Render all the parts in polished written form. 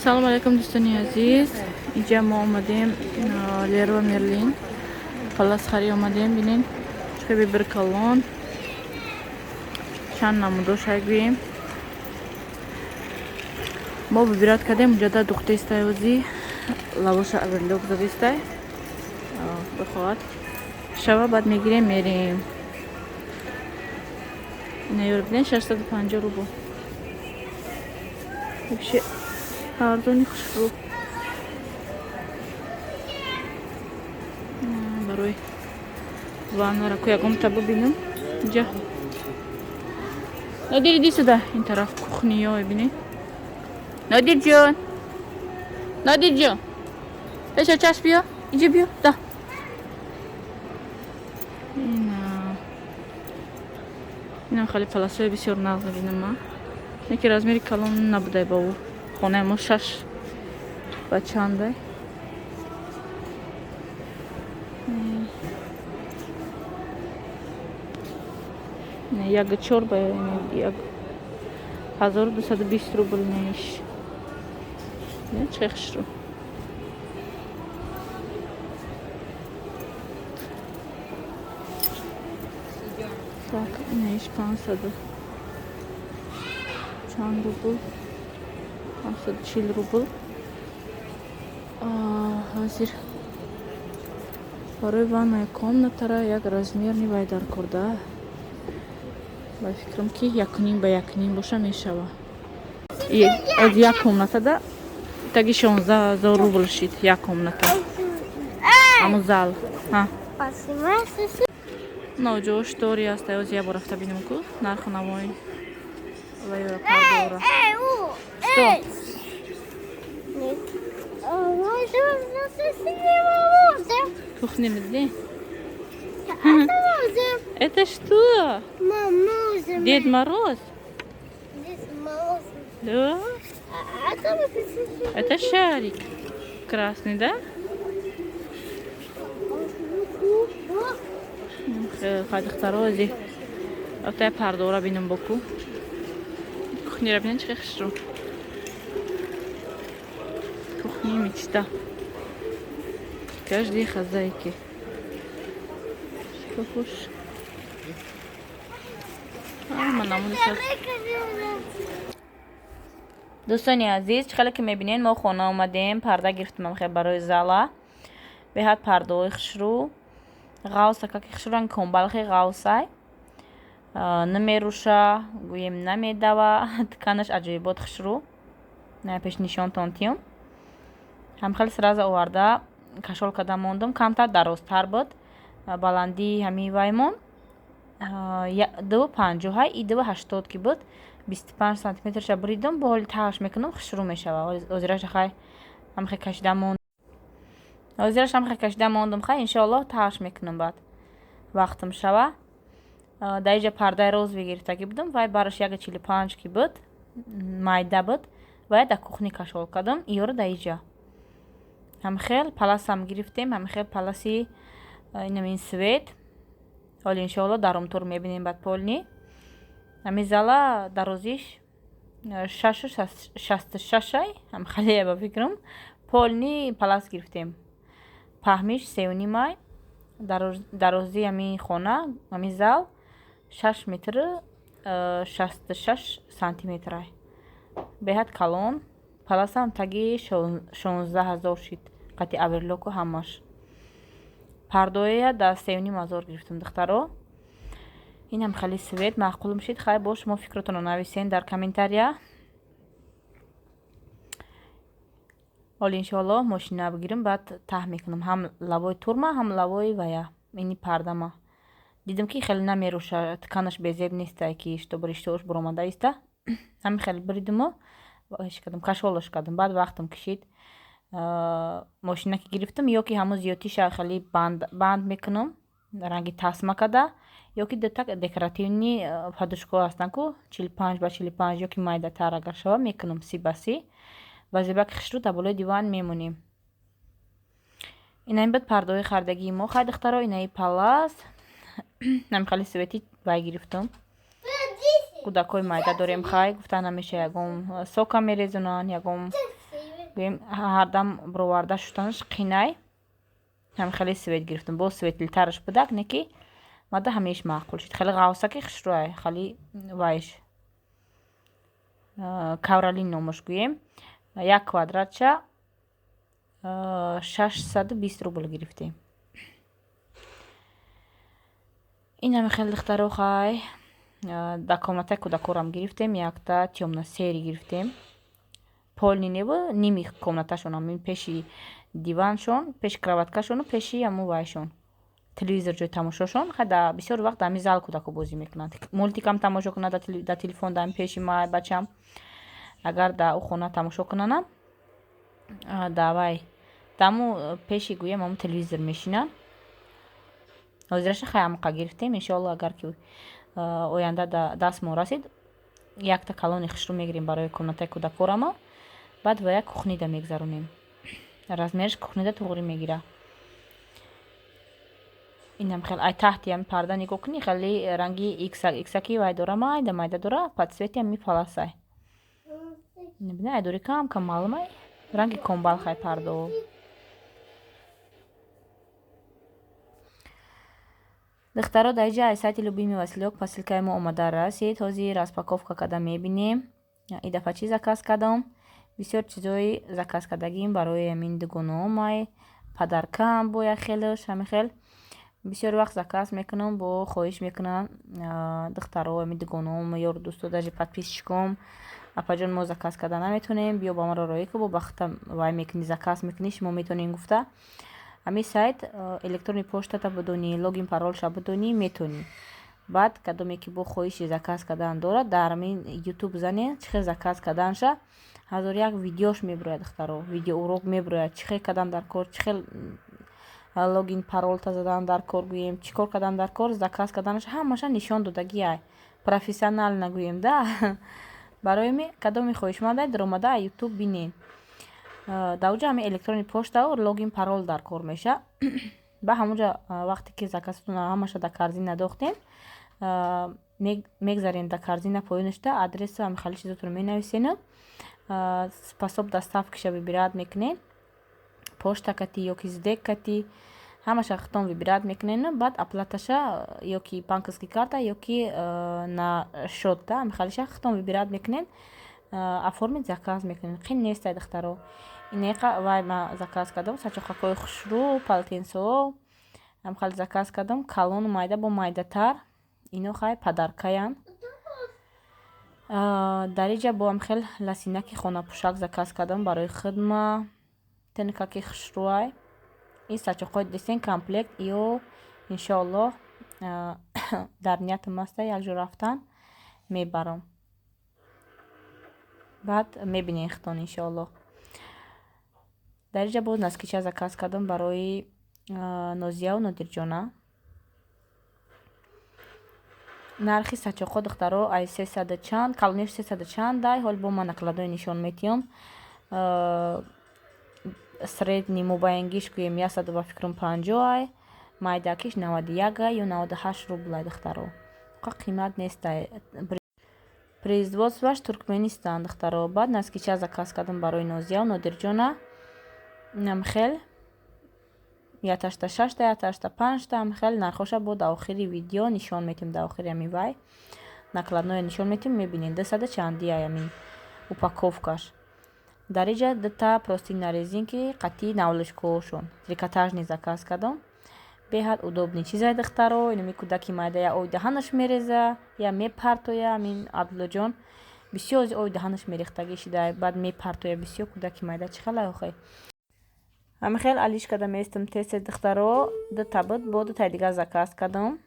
Салому алайкум, дӯстони азиз. Инҷа мо омадем Леруа Мерлин, палас хари омадем. Бинен, чӣ бир калон, чанд намудоша гӯем. Мо выбирать кардем. Унҷада духтаистай, ози лавоша оверлок задистай. Бихоҳад шава, баъд мегирем, мерем. Инаёро бинен, 650 рубл, вообще арзони, хушрӯ. Барои ваннара ку ягонта бубинам инҷа. Нодир, иди сюда. Ин тараф кухниё бинед. Нодирҷон, Нодирҷон, пеша чашм биё, инҷа биё. Да, инам хеле паласҳои бисёр нағз мебинам ман, яке размери калон набудай. Ба ӯ хонаи мо шаш ба чандай. Як чор ба 1220 рубл. Неш, чӣ хушрӯ. Так, инаш 500 чанд рубл, 540 рубл. Ҳозир барои ванная комнатара як размерни вай дар корда. Ба фикрам, ки якним ба якним боша, мешава. Як комнатада таги 16 000 рубл шид, як комната, ҳамун зал. Ноҷош дори аст. Оз як бор рафта бинем ку нарху навои вайора, пардора. Что? Кухня медли? Это что? Дед Мороз? Да? Это шарик. Красный, да? Духтаро, ози рафта пардора бинам боку. Кухнира бинем, чӣ хушрӯ. Кухни мечта каждой хозяйки. Хуш ҳама намудаш аст. Дӯстони азиз, чӣ хеле ки мебинед, мо хона омадем, парда гирифтем хел барои зала. Беҳад пардаҳои хушрӯ, ғавса, каки хушрӯ, комбалхи ғавсай, намеруша, гӯем, намедава. Тканаш аҷоибот хушрӯ. Пеш нишонтон тиём. Ҳамхел сразу оварда кашол карда мондум. Камтар дарозтар буд, баландии ҳамин ваймон 2,50-ҳай, и 2,80 ки буд, 25 сантиметрша буридум. Бо ҳоли таҳаш мекунам, хушрӯ мешава. Озираша хай ҳамхел кашида монд, озираш ҳамхел кашида мондум. Хай, иншоаллоҳ, таҳаш мекунам, баъд вақтам шава. Дар иҷа пардаи розовый гирифтагӣ будам, вай бараш 1,45 ки буд, майда буд, вай дар кухни кашол кардам. Иёро дар иҷа ҳамхел паласам гирифтем, ҳамхел паласи инамин цвет. Ҳоли, иншоалло, дарумтур мебинем. Баъд полный ҳамин зала дарозиш 6,66-ай, ҳамхеле ба фикрам. Полный палас гирифтем, паҳмиш 3,5-ай, дарозии ҳамин хона, ҳамин зал 6 метру 66 сантиметрай. Беҳад калон. Паласам таги 16 000 шид, қати оверлоку ҳамаш. Пардоя да 3,5 ҳазор гирифтам, духтаро. Инам хеле цвет маъқулм шид. Хай, бо шумо фикротонро нависен дар комментария. Ҳоли, иншоаллоҳ, мошина бигирам, баъд таҳ мекунам ҳам лавои турма, ҳам лавои вая, ини пардама. Дидам, ки хеле намеруша, тканаш безеб нестай, ки чтобы риштаош буромада иста. Ҳамин хеле буридуму кардам, кашолаш кардам. Баъд вақтам кишид, мошина ки гирифтам, ё ки ҳамун зиёдтиша хеле банд мекунам, ранги тасма када, ё ки дута декоративный подушкаҳо ҳастанд ку, 45 ба 45, ё ки майдатар агар шава, мекунам 30 ба 30 ва зебаки хушрӯ дар болои диван мемонем. Инаин буд пардаҳои хардагии мо. Хай, духтаро, инаи палас ҳамин хеле цвети вай гирифтам. Кӯдакҳои майда дорем, хай, гуфта намеша, ягон сока мерезонанд, ягон. Гӯем, ҳардам бироварда шустанаш қинай. Ҳам хеле цвет гирифтам, боз светлый тараш будак, не ки мада ҳамаиш маъқул шуд. Хеле ғавсаки хушрӯай, хеле вайш ковролин номаш гӯем. Як квадратша 620 рубл гирифтем. Ин ҳами хеле, духтаро. Хай, дар комнатаи кӯдакорам гирифтем, якта тёмно-серый гирифтем. Полный неву, ними комнаташон, ҳамин пеши диваншон, пеши кроваткашону пеши ҳамун вайшон, телевизор, ҷои тамошошон. Хай, да бисёр вақт дар ҳамин зал кӯдако бозӣ мекунанд, мультикам тамошо кунад дар телефон, дар ҳамин пеши ма бачам. Агар дар ӯ хона тамошо кунанам, да вай даму пеши, гӯям, ҳамун телевизор мешинанд. Ҳозираша хай ҳамақа гирифтем. Иншоалло, агар ки оянда дастмон расид, якта калони хушрӯ мегирем барои комнатаи кӯдакорамо, баъд ва як кухнида мегзаронем. Размераш кухнида туғрӣ мегира. Инам хел ай таҳти ҳами парда нигоҳ кунӣ, хеле ранги иксаки вай дора, майда майда дора, под цвети ҳами паласай. Бина, ай дори кам кам маълумай, ранги комбалхай пардао. Духтаро, дар инҷа ай сайти Любимый Василёк посылкаи мо омада расид. Ҳозир распаковка карда мебинем, и дафъа чӣ заказ кардам. Бисёр чизҳои заказ кардагим барои ҳамин дугонаомай, подаркаам бо як хелаш. Ҳамин хел бисёр вақт заказ мекунам, бо хоҳиш мекунам духтаро, ҳамин дугонаом, ёру дӯсто, даже подписчиком: «Апаҷон, мо заказ карда наметонем, биё ба маро роҳӣ ку, бо бахта вай мекунӣ, заказ мекунӣ, шумо метонем», гуфта. Ҳамин сайт электронный почтата бидонӣ, логин, паролша бидонӣ, метонӣ. Баъд кадоме ки бо хоҳиши заказ кардан дорад, дар ҳамин Ютуб зане, чӣ хел заказ карданша, ҳазор як видеош мебирояд, духтаро, видеоурок мебирояд, чӣ хел кардан дар кор, чӣ хел логин, паролта задан дар кор, гӯем, чӣ кор кардан дар кор, заказ карданаш ҳамаша нишон додагиай, профессионально гӯем да. Барои ми кадоме хоҳишмандай, даромада Ютуб бинед. Дар оҷа ҳамин электронный почтау логин, парол дар кор меша. Ба ҳамонҷа вақте ки заказатонро ҳамаша дар корзина дохтем, мегзарем, дар корзина поёнашда адресу ҳами хали чизотро менависену способ доставкиша выбирать мекунед, почта кати ё ки СДЭК кати, ҳамаша худтон выбирать мекунену баъд оплаташа ё ки банковский карта, ё ки на счёт да, ҳами халиша худтон выбирать мекунед, оформить заказ мекунед. Қин нестай, духтаро. Инеқа вай ма заказ кардам, сачоқакҳои хушрӯ, полотенцеҳо ҳамхали заказ кардам, калону майда, бо майдатар. Ино хай подаркаянд. Дар инҷа бо ҳамхел ласинаки хонапӯшак заказ кардам барои хидма, тинкаки хушрӯай. Ин сачоқҳои дидестен, комплект ё. Иншоаллоҳ, дар ниятам аста якҷо рафтан, мебарам, баъд мебинед худтон, иншоаллоҳ. Дар инҷа боз носкича заказ кардам барои Нозияву Нодирҷона. Нархи сачоқҳо, духтаро, ай 300 чанд, калониш 300 чанд дай. Ҳол бо ман накладной нишон метиҳам. Средний, мобайнгиш гӯем, 100 ба фикрам 50 ай, майдакиш 91 ай ё 98 рублай, духтаро, қа қимат нестай. Производствоаш Туркменистан, духтаро. Баъд носкича заказ кардам барои Нозияву Нодирҷона. Намхел яташта шашта, яташта панҷта, ҳамхел. Нархоша бо дар охири видео нишон метиҳем, дар охири ҳамин вай накладное нишон метиҳем, мебинед, 200 чандиай ҳамин упаковкаш. Дар инҷа дута простынь на резинки қатъи наволочкаҳошон, трикотажный заказ кардам. Беҳад удобный чизай, духтаро. Инами кӯдаки майда я ои даҳанаш мереза, я мепартоя. Ҳамин Абдуллоҷон бисёр ои даҳанаш мерехтагӣ шида, баъд мепартоя бисёр. Кӯдаки майда чӣ хелай охе? Ҳамин хел алиш карда меистам тез тез, духтаро. Дута буд, бо дутаи дигар заказ кардам.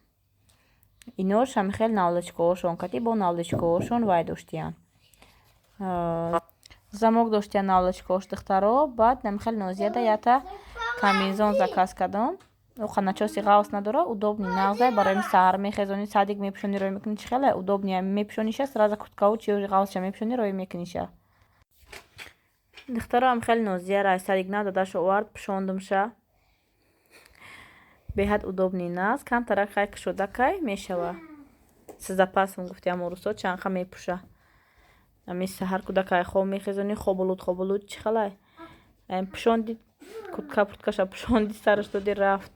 Инош ҳамин хел наволочкаҳошон кати, бо наволочкаҳошон вай доштиянд, замок доштиянд наволочкаҳош, духтаро. Баъд ҳамин хел Нозияда ята комбинезон заказ кардам. Оқа начоси ғавс надора, удобный, нағзай барои саҳар мехезонӣ, садик мепӯшонӣ, рой мекунӣ, чӣ хеле удобный. Мепӯшониша, сразу курткаву чи ғавсша мепӯшонӣ, рой мекуниша. Духтаро, ҳам хеле Нозияра садик нададашу овард, пӯшондумша. Беҳад удобный, нағз, камтарак хай кушодакай мешава, с запасом гуфтиам урусо, чанқа мепӯша. Ами саҳар кӯдакай хоб мехезонӣ, хоболуд хоболуд, чӣ хелай. Пӯшонди, куртка пурткаша пӯшонди, сараш доди, рафт.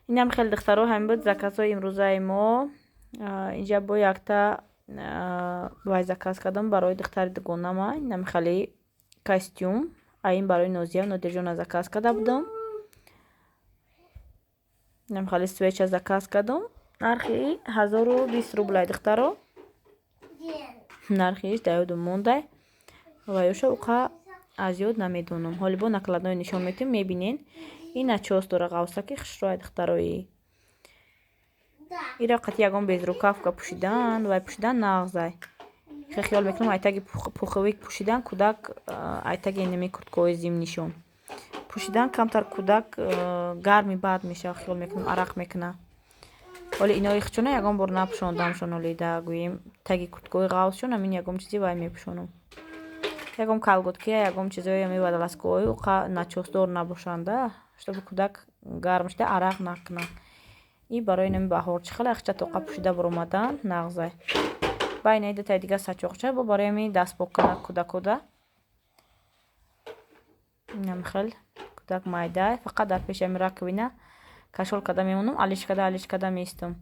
Инам хеле, духтаро, ҳамин буд заказҳои имрӯзаи мо. Инҷа бо якта вай заказ кардам барои духтари дугонама. Инам хеле костюм, а ин барои Нозия, Нодирҷона заказ карда будам. Инам хеле свеча заказ кардам. Нархи 1020 рублай, духтаро. Нархиш дар ёдум мондай. Ва ёша уқа аз ёд намедонам. Ҳоли бо накладной нишон метиҳем, мебинен. Ин начос дора, ғавсаки хушрӯай, духтарои. Ира қати ягон безрукавка пӯшидан вай пӯшидан нағзай. Хе хиёл мекунам, айтаги пуховик пӯшидан кӯдак, айтаги инами курткаҳои зимнишон пӯшидан камтар кӯдак гарми бад мешава, хиёл мекунам, арақ мекуна. Ҳоли инои хичона ягон бор напӯшондамшон, ҳоли да гӯем таги курткаҳои ғавсшон ҳамин ягон чизи вай мепӯшонам. Ягон колготкия, ягон чизои ами водолазкаҳои уқа начосдор набошанда, чтобы кӯдак гарм шуда арақ накунад. И барои инами баҳор чӣ хеле ахча тоқа пӯшида баромадан нағзай. Ба инаи дутаи дига сачоқча бо барои ами дастпоккунак кӯдакода. Инам хел кӯдак майдай, фақат дар пеши ами раковина кашол карда мемонам, алиш карда, алиш карда меистам.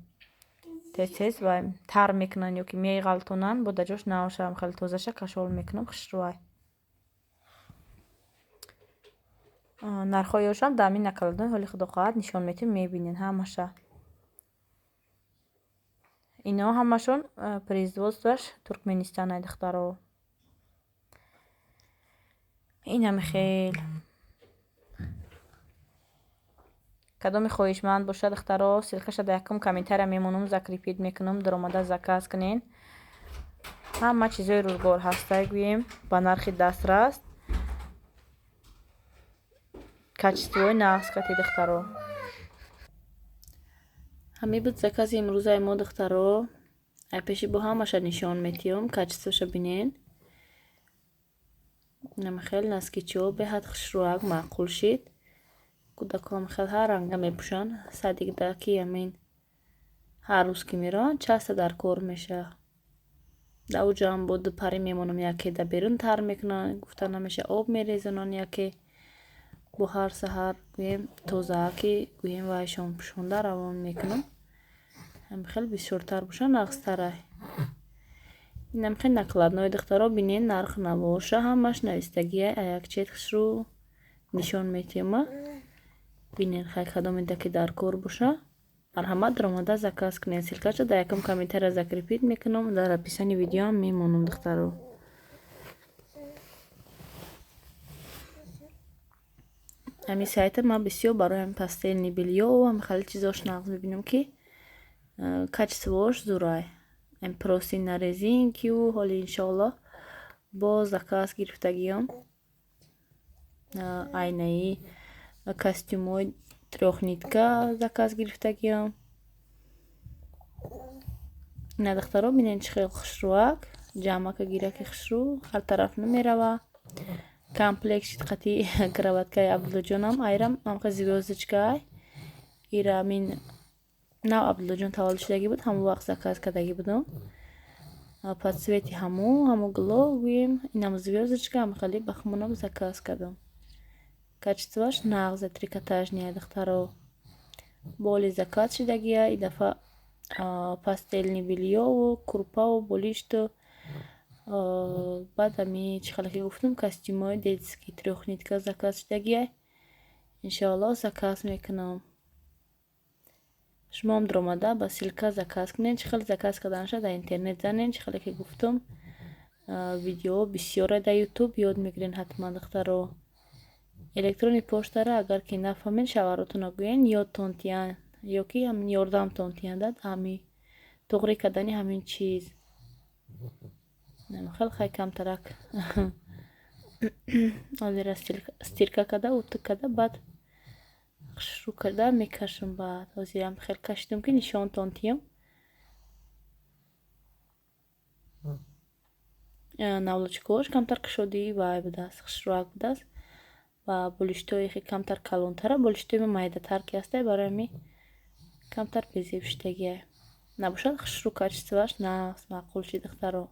Тез тез ва тар мекунанд ё ки меғалтонанд, бо дар ҷош навшам хеле тозаша кашол мекунам, хушрӯай. Нархҳои ёшам дар ҳамин накладной ҳоли худо хоҳад нишон метиҳем, мебинен ҳамаша. Ино ҳамашон производствоаш Туркменистон, ай духтаро. Инам хел. Кадоми хоҳишманд бошад, духтаро, ссылкаша дар якум комментария мемонам, закрепить мекунам, даромада заказ кунен. Ҳама чизои рӯзгор ҳастай, гӯем, ба нархи дастрас. Качествои нағз кати, духтаро. Ҳамин буд закази имрӯзаи мо, духтаро. Ай пеши бо ҳамаша нишон метиҳам, качествоша бинен. Инам хел носкичо беҳад хушрӯак, маъқул шид. Кӯдакҳоам хел ҳар ранга мепӯшанд. Садикда ки ҳамин ҳар рӯз ки мераванд, часто дар кор мешавад. Дар уҷоам бо дупарӣ мемонам, яке дар берун тар мекунанд, гуфта намеша, об мерезонанд, яке бо ҳар саҳар гӯем тозааки гӯем вайшон пӯшонда равон мекунам. Ҳам хел бисёртар бошад, нағзтарай. Инам хел накладной, духтаро, бинен, нарх набоша, ҳамаш навистагиай, аякчет хушрӯ нишон метиҳама. Бинен, хай кадомеда ки дар кор боша, марҳамат, даромада заказ кунед. Ссылкаша дар якум комментария закрепить мекунам, дар описании видеоам мемонам, духтаро. Ҳамин сайта ман бисёр барои ҳамин постельный бельё ҳам хеле чизош нағз мебинам, ки качествош зурай. Ам простынь на резинкию ҳоли иншоаллоҳ бо заказ гирифтагиём. Айнаи костюмҳои трёхнитка заказ гирифтагиём. Ина, духтаро, бинед, чӣ хел хушрӯак, ҷамъака гираки хушрӯ, ҳар тараф намерава. Комплект шид қати кроваткаи Абдуллоҷонам, айрам ҳамха звёздочкаай. Ира амин нав Абдуллоҷон таваллуд шудагӣ буд, ҳамон вақт заказ кардагӣ будам. По цвети ҳамо гуло гӯем, инам звёздочка ҳам хеле ба хумонам заказ кардам. Качествоаш нағзе, трикотажния, духтаро. Боли заказ шудагия, и дафъа постельный бельёву, курпаву, болишту, баъд ами чӣ хеле ки гуфтам, костюмҳои детский трёхнитка заказ шудагия. Иншоаллоҳ заказ мекунам. Шумоам даромада ба ссылка заказ кунед. Чӣ хеле заказ карданаша дар интернет занед, чӣ хеле ки гуфтам, видеоҳо бисёре дар Ютуб, ёд мегирен ҳатман, духтаро. Электронный поштара агар ки нафаҳмед, шавҳаротонро гӯен, ёдтон тиҳанд ё ки ҳамин ёрдамтон тиҳанд ҳами туғрӣ кардани ҳамин чиз. Хел хай камтарак ҳозира стирка карда, утук карда, баъд хушрӯ карда мекашам. Баъд ҳозирам хел кашидам, ки нишонтон тиҳам. Навлочкаҳош камтар кушодии вай будааст, хушрӯак будааст ва болиштҳои хе камтар калонтара, болиштҳои ма майдатар ки ҳастай, барои ҳамин камтар безеб шудагиай. Набошад, хушрӯ, качествоаш нағз, маъқул шид, духтаро.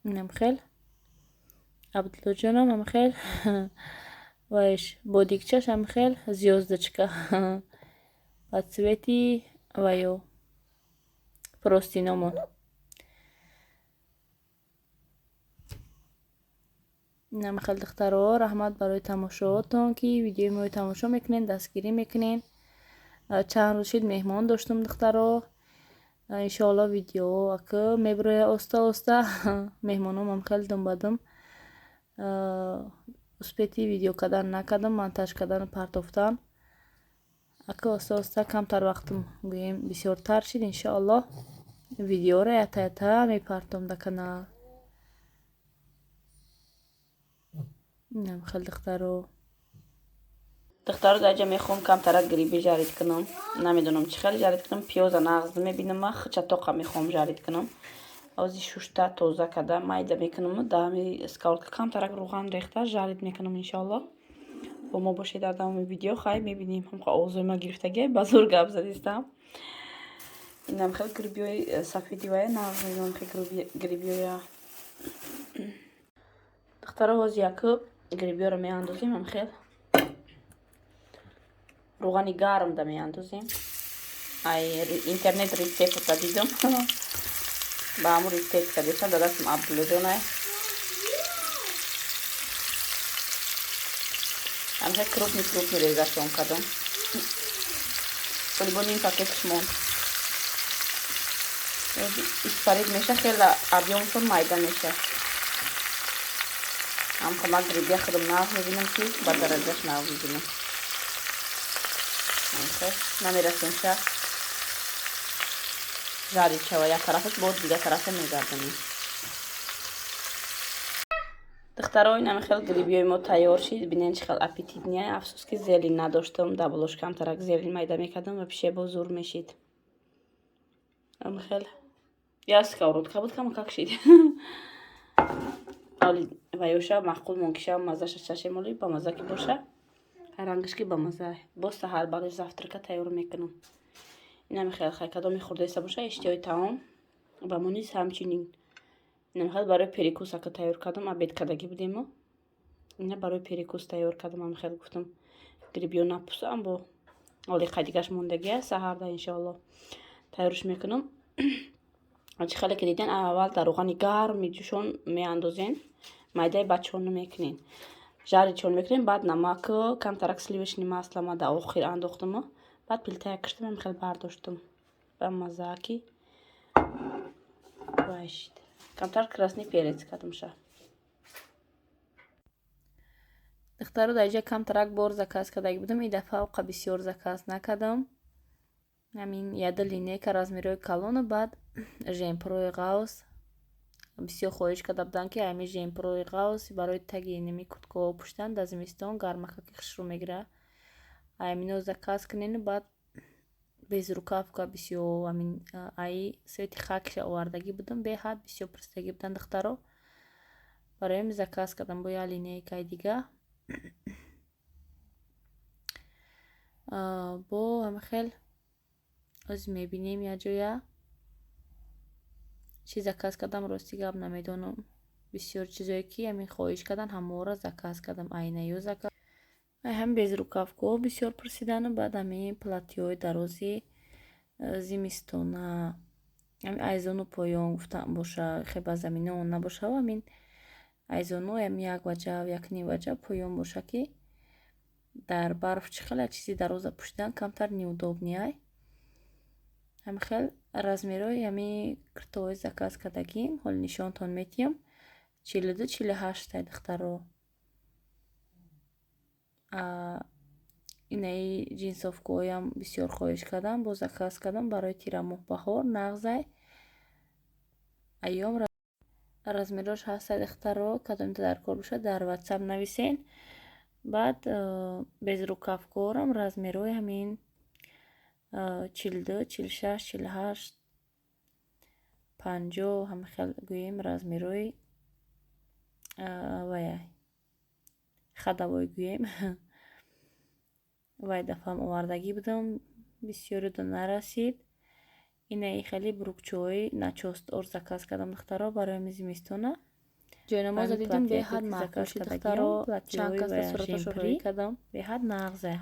Инам хел Абдуллоҷонам ам хел вайш бодикчаш ам хел звёздочка ба цвети ваё простиномон. Инам хел, духтаро, раҳмат барои тамошоотон, ки видеои моро тамошо мекунед, дастгирӣ мекунед. Чанд рӯз шид, меҳмон доштум, духтаро. Иншоалло, видео ака мебирояд оста оста. Меҳмономам хеле думбадум, успети видео кардан накардам, монтаж кардану партофтан. Ака оста оста камтар вақтам, гӯем, бисёртар шид, иншоалло, видеоро ята ята мепартом дар канал. Инам хел, духтаро. Духтаро, дар ҷа мехоҳам камтарак гриби жарить кунам. Намедонам, чӣ хеле жарить кунам. Пиёза нағз мебинам, ма хичатоқа мехоҳам жарить кунам. Ози шушта, тоза карда, майда мекунам. Дар ҳами сковородка камтарак рӯған рехта, жарить мекунам, иншоалло. Бо мо бошед дар давоми видео. Хай, мебинем. Ҳамқа овозои ма гирифтагия, ба зур гап задистам. Инам хел грибиёи сафеди вая нағз мебинам, хел грибиёя. Духтаро, ҳози яку грибиёро меандозем, ам хел рӯғани гармда меандозем. Ай интернет рецепта дидам, ба ҳамун рецепт кардесам, дар дастам Абдуллоҷонай. Ҳамхел крупный крупный резашон кардам. Вале бо ним пакетш монд. Испарить меша, хеле объёмшон майда меша. Ҳамқа ма грибия худам нағз мебинам, ки ба дараҷаш нағз мебинам. Намерасем, ша жарить шава як тарафаш, боз дигар тарафа мегардонем. Духтаро, инами хел грибиёи мо тайёр шид. Бинен, чӣ хел аппетитный. Афсӯс, ки зелень надоштам. Дар болош камтарак зелень майда мекардам, вообще бо зур мешид. Хел як сковородка буд, камакак шид. Ваёша маъқул мон, мазаша чашем, оли ба маза ки боша, рангаш ки ба маза. Боз саҳар барои завтрака тайёр мекунам. Инами хел. Хай, кадоми хӯрдаиста боша, иштиҳои таом ба мо низ ҳамчунин. Инами хел барои перекус ака тайёр кардам. Обед кардагӣ будемо, ина барои перекус тайёр кардам. Ами хел гуфтам, грибиё напусам, бо оли қайдигаш мондагия, саҳарда, иншоалло, тайёрш мекунам. Чӣ хеле ки диден, аввал дар рӯғани гарми ҷӯшон меандозен, майдаи бачон мекунен, жаритьшон мекунем, баъд намак, камтарак сливочный масло ма дар охир андохтам, баъд плитая киштам, ам хел бардоштам, ба мазза ки вайшид. Камтар красный перец кардамша. Духтаро, дар инҷа камтарак бор заказ кардаги будам. Ин дафъа оқа бисёр заказ накардам. Ҳамин яда линейка размерҳои калону баъд жемпрои ғавс. Бисёр хоҳиш карда буданд, ки ҳамин жемпрои ғавс барои таги ними курткаҳо пӯштан дар зимистон, гармакаки хушрӯ мегирад. Ҳамино заказ кунену баъд безрукавка бисёр ҳамин аи цвети хакиша овардагӣ будам. Беҳад бисёр пурсидагӣ буданд, духтаро, барои ҳамин заказ кардам бо як линейкаи дига. Бо ҳамин хел оз мебинем якҷоя чӣ заказ кардам. Рости гап, намедонам. Бисёр чизое ки ҳамин хоҳиш кардан, ҳаморо заказ кардам. Айнаю заказ, ҳам безрукавкаҳо бисёр пурсидану баъд ҳамин платьёи дарози зимистона, ҳамин айзону поён гуфтан боша, хе ба замино набоша, ҳамин айзону ҳам як ваҷаб, як ним ваҷаб поён боша, ки дар барф чӣ хел як чизи дароза пӯшидан камтар неудобный ай. Ҳамин хел размерҳои ҳамин куртаҳои заказ кардагим, ҳоли нишонтон метиҳам. 42, 48-тай, духтаро. Инаи ҷинсовкаҳоям бисёр хоҳиш кардам, боз заказ кардам барои тирамоҳ, баҳор нағзай. Айём размерҳош ҳастай, духтаро. Кадомита дар кор бошад, дар ватсап нависен. Баъд безрукавкаҳорам размерҳои ҳамин 42, 46, 48, 50, ҳамин хел гӯем размерҳои вая ходовой гӯем. Вай дафъаам овардагӣ будам, бисёриро нарасид. Инаи хеле брюкчаҳои начёсдор заказ кардам, духтаро, барои ҳамин зимистона. Ҷойнамоза дидам, беҳад маъқул шид, духтаро. Чанд кас сураташо рӯй кардам. Беҳад нағзе.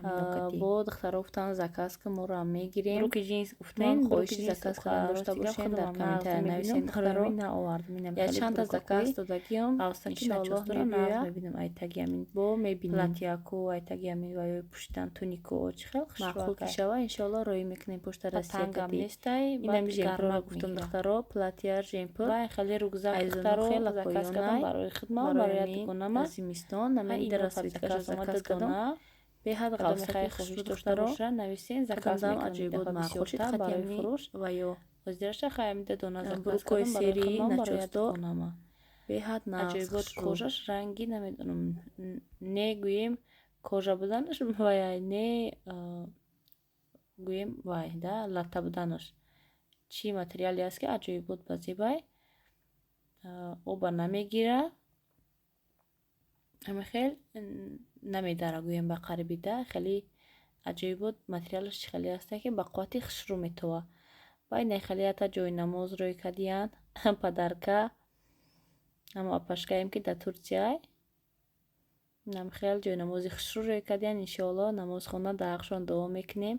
Бо духтаро гуфтан, заказ ки моро мегирем. Бруки ҷинс гуфтен. Хоҳиши заказ кардан дошта бошен, дар комментария нависен, духтаро. Наовардам. Я чандта заказ додагиём, иншоаллоҳ мебиёяд. Мебинам, ай таги ҳамин бо мебинем. Платьяку, ай таги ҳамин ваёи пӯшидан тунику чӣ хел. Маъқул ки шава, иншоаллоҳ роӣ мекунем пошта Россия. Тангам нестай. Инами жемпро гуфтам, духтаро, платья жемпр. Вай хеле рюкзак, духтаро, заказ кардам барои худмам, барои дугонама. Зимистон намин расцветкаша заказ кардам, беҳад ғавсаки хоҳиш дошта боша, нависен, заказ мекунем. Аҷоибот маъқул шид, барои фурӯш. Ва ё ҳозираша хаямида дона заказ брукои кардам барои серии худмам, барои начосдор. дугонама. Беҳад нағз. Аҷоибот, кожаш ранги намедонам, не гӯем кожа буданаш вай, не гӯем вай да латта буданаш, чӣ материале аст, ки аҷоибот ба зебай, оба намегира, ҳамин хел намедара, гӯем ба қариби да хеле аҷоибот. Материалаш чӣ хеле ҳаста, ки ба қуввати хушрӯ метова. Вай не хеле ята ҷойнамоз рӯй кардиянд, подарка ҳамо апашкаем, ки дар Турсияй. Инам хел ҷойнамози хушрӯ рӯй кардиянд. Иншоаллоҳ, намозхона дар ҳақшон дуо мекунем.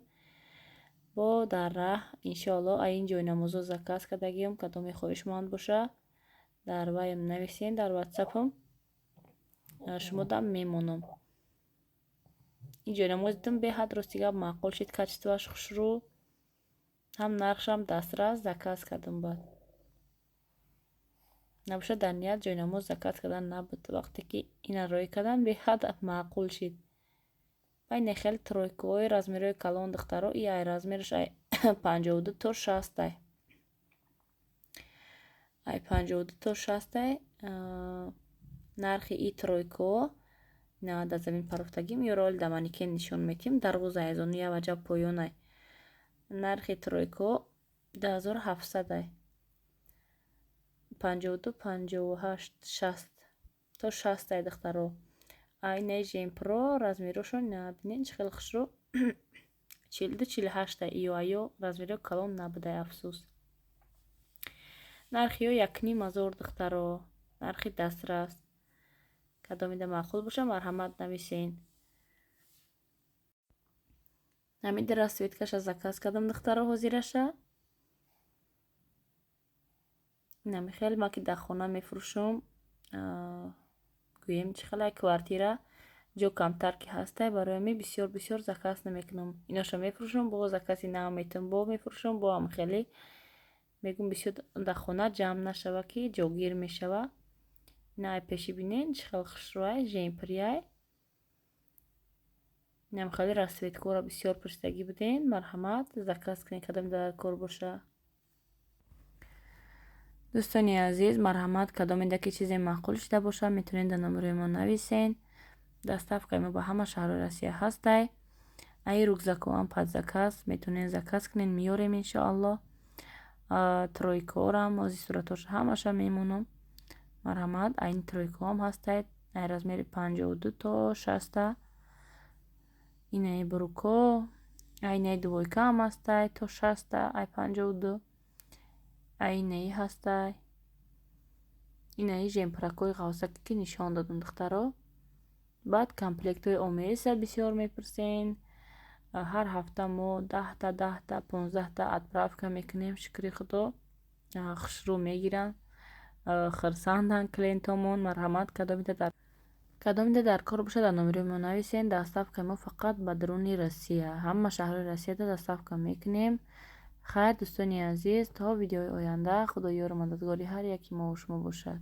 Бо дар раҳ, иншоаллоҳ, ай ин ҷойнамозо заказ кардагиём. Кадоме хоҳишманд боша, дар ваем нависен, дар ватсапам шумодам мемонам. Ин ҷойнамоз дидам, беҳад, рости гап, маъқул шид, качествоаш хушрӯ, ҳам нархшам дастрас, заказ кардам. Баъд набошад, дар ният ҷойнамоз заказ кардан набуд. Вақте ки ина роӣ кардам, беҳад маъқул шид. Байне хел тройкаҳои размерҳои калон, духтаро, и ай размераш ай 52 то 60-ай, ай 52 то 60-ай. Нархи и тройкаҳо ина дар замин парофтагим, ёро оли дар манекен нишон метиҳем. Дарвоза аз он як ваҷаб поёнай. Нархи тройкаҳо 2700-ай, 52, 58, 60, то 60-ай, духтаро. Инаи жемпро размерҳошон ина бинед, чӣ хеле хушрӯ, 42, 48-ай. Иё аё размерҳо калон набудай, афсӯс. Нархи ё 1500, духтаро, нархи дастрас. Кадомида маъқул боша, марҳамат, нависен. Ҳамин расцветкаша заказ кардам, духтаро, ҳозираша. Инами хел ма ки дар хона мефурӯшам, гӯем чӣ хелай, квартира ҷо камтар ки ҳастай, барои ҳамин бисёр бисёр заказ намекунам. Иноша мефурӯшам, бо закази нав метавам, бо мефурӯшам, бо ҳам хеле мегӯм, бисёр дар хона ҷамъ нашава, ки ҷогир мешава. Ина ай пеши бинед, чӣ хел хушрӯай, жемприяй. Инам хеле расцветкаҳоро бисёр пурсидагӣ буден, марҳамат, заказ кунед, кадоме дар кор боша. Дӯстони азиз, марҳамат, кадомеда ки чизе маъқул шида боша, метавонед дар номерои мо нависен. Доставкаи мо ба ҳама шаҳрҳои Россия ҳастай. Аи рюкзакҳоам под заказ метавонед заказ кунед, меёрем, иншоаллоҳ. Тройкаҳорам ози суратҳоша ҳамаша мемонам, марҳамат. Айн тройкаҳоам ҳастай, ай размери 52 то 60-а. Инаи бруко, айнаи двойкаам ҳастай, то 60-а, ай 52. Айнаи ҳастай, инаи жемпракҳои ғавсаке, ки нишон додам, духтаро. Баъд комплектҳои омеса бисёр мепурсен. Ҳар ҳафта мо 10-та, 10-та, 15-та отправка мекунем, шукри Худо, хушрӯ мегиранд, хурсанданд клиентомон. Марҳамат, кадомида дар кор бошад, дар номерои мо нависен. Доставкаи мо фақат ба даруни Россия, ҳама шаҳрҳои Россияда доставка мекунем. Хайр, дӯстони азиз, то видеои оянда, Худо ёру мададгори ҳар яки мову шумо бошад.